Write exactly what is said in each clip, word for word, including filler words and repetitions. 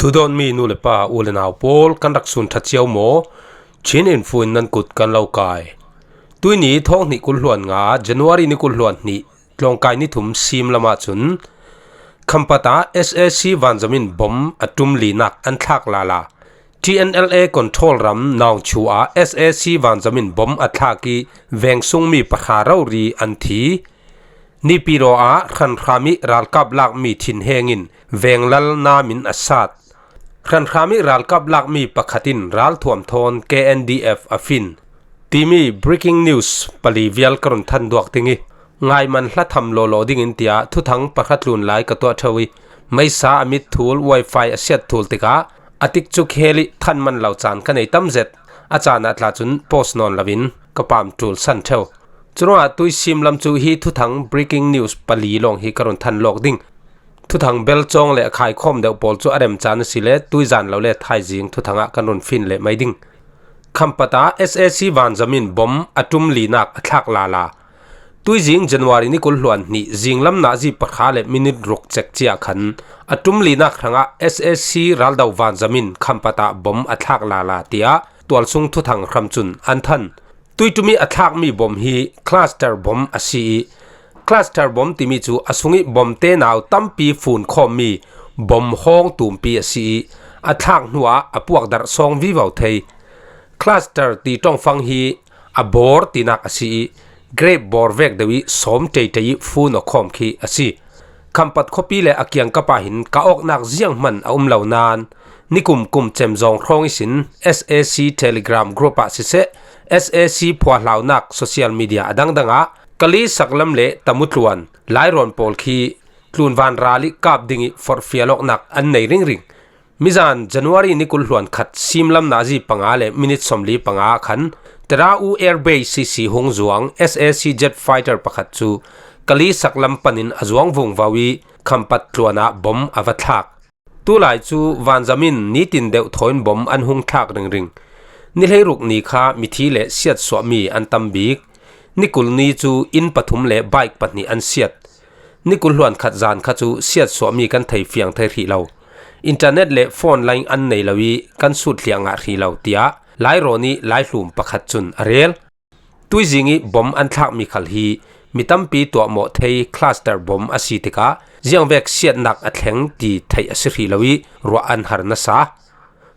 Tudawn mi nu le pa u le nau pawl kan rak sun ṭha cio maw? Chin Info in nan kut kan lo kai. Tuini thawng hnih kul hluan nga, January ni kul hluan hnih, tlawngkai ni thum sim lamah cun Khampat ah S A C vanzam in bom a ṭum linak an thlak lala. T N L A control ram Nawngchu ah S A C vanzam in bom a thlak i veng sungmi pahra rori an thi. Nipiro ah hranhram i ralkap lakmi thinheng in venglal nam in a sat. Hranhram i ralkap lakmi pakhat in ralthuam thawn K N D F a fin timi breaking news pali vial ka run than duak ding i, ngaiman hla tham lawlaw dingin tiah thuthang pahra tlun lai ka tuah ṭheu i, meisa a mit thul, wifi a siat thul tikah a tikcu khel i than man lo caan ka nei tam zet. A caan ah tla cun post nawn loin ka pam ṭul san ṭheu. Curuangah tuisim lam cu hi thuthang breaking news pali lawng hi ka run than lawk ding. Thuthang bel cawng le a khaikhawm deuh pawl cu a rem caan a si le tuizan lo le thaizing thuthang ah kan run fin leh mai ding. Khampat ah S A C vanzam in bom a ṭum linak a thlak lala. Tuizing January ni kul hluan hnih zinglam nazi pahra le minit ruk cek cia khan a ṭum linak hrangah S A C raldo vanzam in Khampat ah bom a thlak lala tiah tualsung thuthang hram cun an than. Tuiṭum i a thlakmi bom hi cluster bom a si i, cluster bom timi cu a sung i bom te nau tampi fun khawmmi bom hawng tumpi a si i, a thlak hnuah a puakdarh sawng vivo thei. Cluster ti ṭongfang hi a bawr tinak a si i, grape bawr vek deuh i sawm ṭeiṭei i fun a khawm khi a si. Khampat khuapi le a kiangkap ah hin ka awknak zianghman a um lo nain, nikum kum cem zawng hrawng ihsin S A C Telegram group ah siseh, S A C phuahlaunak social media a dangdang ah Kali saklam le Tamutluan Lairawn pawl khi tlunvan ral i kap ding i forhfial awknak an nei ringring. Mizan January ni kul hluan khat simlam nazi panga le minit sawmli panga khan Terau Air Base C C hung zuang S A C jet fighter pakhat cu Kali saklam panin a zuang vungvo i Khampat tluan ah bom a va thlak. Tulai cu vanzam in nitin deuh thawn bom an hung thlak ringring. Ni hleiruk ni kha mithi le siatsuahmi an tam bik. Ni kul ni cu inn pathum le bike pahnih an siat. Ni kul hluan khat zan kha cu siatsuahmi kan thei fiang thei hrih lo. Internet le phone line an nei lo i kan sut hliah ngah hrih lo, tiah Lairawn i Laihlum pakhat cun a rel. Tuizing i bom an thlakmi khal hi mi tampi tuahmawh thei cluster bom a si tikah ziangvek siatnak a thleng ti theih a si hrih lo i ruah an har nasa.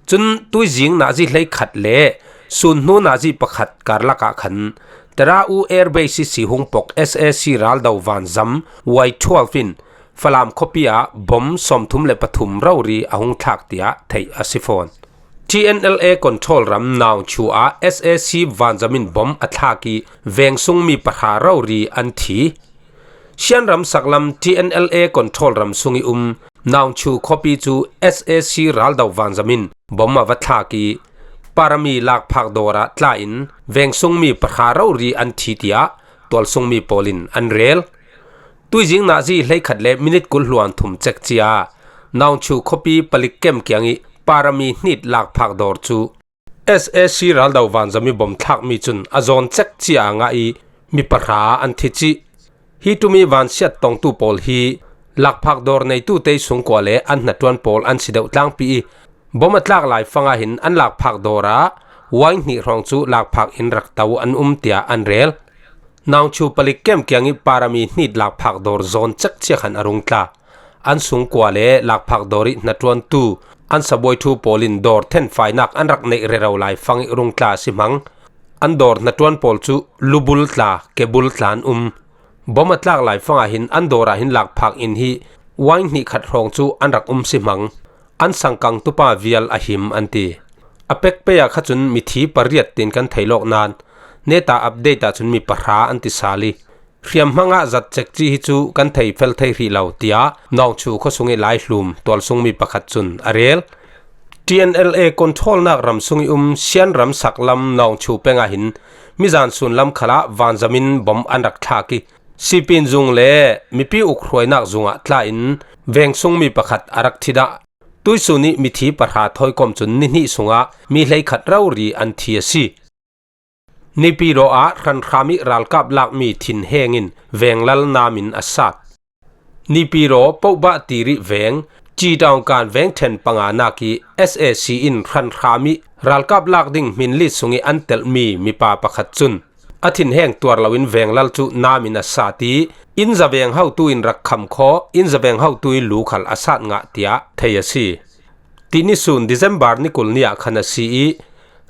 Cun tuizing nazi hleikhat le sun hnu nazi pakhat karlak ah khan Terau Air Base C C hung pok S A C raldo vanzam Y twelve in Falam khuapi ah bom sawmthum le pathum rori a hung thlak tiah theih a si fawn. T N L A control ram Nawngchu ah S A C vanzam in bom a thlak i veng sungmi pahra rori an thi. Shan ram saklam T N L A control ram sung i um Nawngchu khuapi cu S A C raldo vanzam in bom a va thlak i parami lakphak dawr ah tla in veng sungmi pahra rori an thi tiah tualsungmi pawl in an rel. Tuizing nazi hleikhat le minit kul hluan thum cek cia Nawngchu khuapi palik kem kiang i parami hnit lakphak dawr cu S A C raldo vanzam i bom thlakmi cun a zawn cek cia a ngah i mi pahra an thi cih. Hi ṭum i vansiat tongtu pawl hi lakphak dawr neitu te sungkua le an hnaṭuan pawl an si deuh tlangpi i bom a tlak lai fang ah hin an lakphak dawr ah wine hnih hrawng cu lakphak in rak to an um tiah an rel. Nawngchu palik kem kiang i parami hnit lakphak dawr zawn cek cia khan a rung tla. An sungkua le lakphak dawr i hnaṭuantu an sabuai ṭhu pawl in dawr thenfainak an rak neih rero lai fang i rung tla a si hmang. An dawr hnaṭuan pawl cu lubul tla, kebul tla an um. Bom a tlak lai fang ah hin an dawr ah hin lakphak in hi wine hnih khat hrawng cu an rak um si hmang. An sangkangtu pa vial a him an ti. A pekpei ah kha cun mithi pariat tin kan thei lawk nain neta update ah cun mi pahra an ti sal i hriamhmang ah zat cek ci hi cu kan thei fel thei hrih lo, tiah Nawngchu khuasung i Laihlum tualsungmi pakhat cun a rel. T N L A controlnak ram sung i um Sian ram saklam Nawngchu peng ah hin mizan sunlam khalah vanzam in bom an rak thlak i sipin zung le mipi ukhruainak zung ah tla in veng sungmi pakhat a rak thi dah. Tuisun i mithi pahra thawi kom cun ni hnih sungah mi hleikhat rori an thi a si. Nipiro ah hranhram i ralkap lakmi thinheng in venglal nam in a sat. Nipiro Pohbah tir i veng Chi Taung Kan veng ṭhen panga nak i S A C in hranhram i ralkap lak ding hmin list sung i an telhmi mipa pakhat cun a thinheng tuar loin venglal cu nam in a sat i, inn zaveng hotu in rak kham khawh, inn zaveng hotu i lu khal a sat ngah tiah thei a si. Tini sun December ni kul ni ah khan a si i,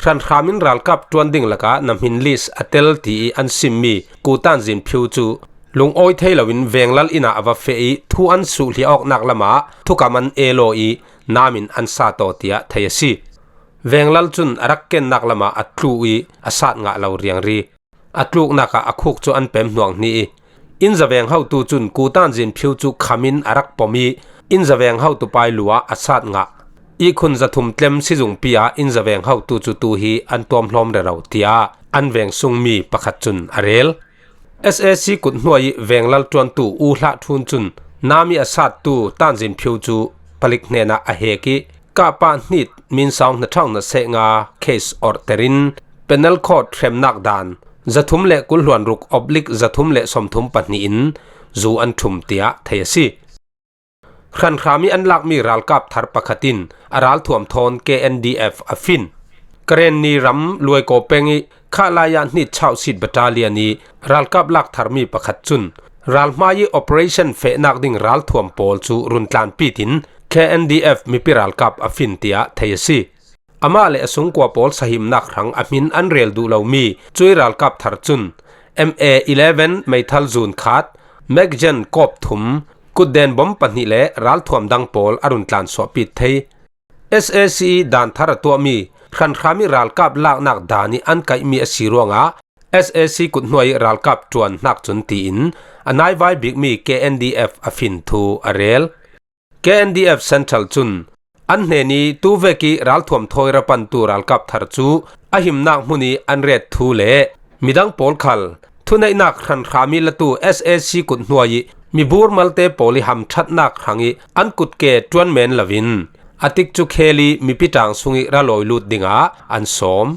hranhram in ralkap ṭuan ding lakah na hmin list a tel ti i an simmi Kutan Zin Phiu cu lungawi thei loin venglal inn ah a va feh i, thu an suhhliah awknak lamah thukam an el aw i, nam in an sat aw tiah thei a si. Venglal cun a rak kennak lamah a tlu i a sat ngah lo riangri. A tluknak ah a khuk cu an pem hnuang hni i, inn zaveng hotu cun Kutan Zin Phiu cu kham in a rak pom i, inn zaveng hotu pai lu ah a sat ngah. Ihkhun zathum tlem sizungpi ah inn zaveng hotu cu tu hi an tuamhlawm rero, tiah an veng sungmi pakhat cun a rel. S A C kut hnuai i venglal ṭuantu U Hlah Ṭhun cun nam i a sattu Tan Zin Phiu cu palik hnenah a hek i, kahpah hnit Min Saung hnaṭhang na seh nga case order in Penal Code hremnak dan zathum le kul hluan ruk oblik zathum le sawmthum pahnih in zu an ṭhum, tiah thei a si. Hranhram i an lakmi ralkap thar pakhat in a ralthuam thawn K N D F a fin. Karenni ram Luaikaw peng i Khalaya hnit chauhsit battalion i ralkap lak tharmi pakhat cun ralhmai i operation fehnak ding ralthuam pawl cu run tlanpit in K N D F mipi ralkap a fin, tiah thei a si. Amah le a sungkua pawl sahimnak hrang a hmin an rel duh lomi cuih ralkap thar cun M A eleven meithal zun khat, Mac Gen kawp thum, kutden bom pahnih le ralthuam dang pawl a run tlan suahpit thei. S A C i dan thar a tuahmi hranhram i ralkap laknak dan i an kaihmi a si ruangah S A C kut hnuai i ralkap ṭuan hnak cun tiin a naivai bikmi K N D F a fin thu a rel. K N D F Central cun an hnen i tuvek i ralthuam thawi ra pantu ralkap thar cu a himnak hmun i an ret thu le midang pawl khal thuneihnak hranhram i latu S A C kut hnuai i mibur malte pawl i hamṭhatnak hrang i an kutke ṭuan men loin a tikcu khel i mipi ṭaang sung i ra lawi lut dingah an sawm.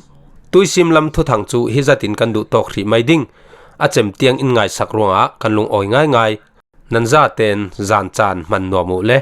Tuisim lam thuthang cu hi zatin kan duh tawk hrih mai ding. A cem tiang in ngaisak ruangah kan lungawi ngaingai. Nan zaten zan caan hman nuam uh le.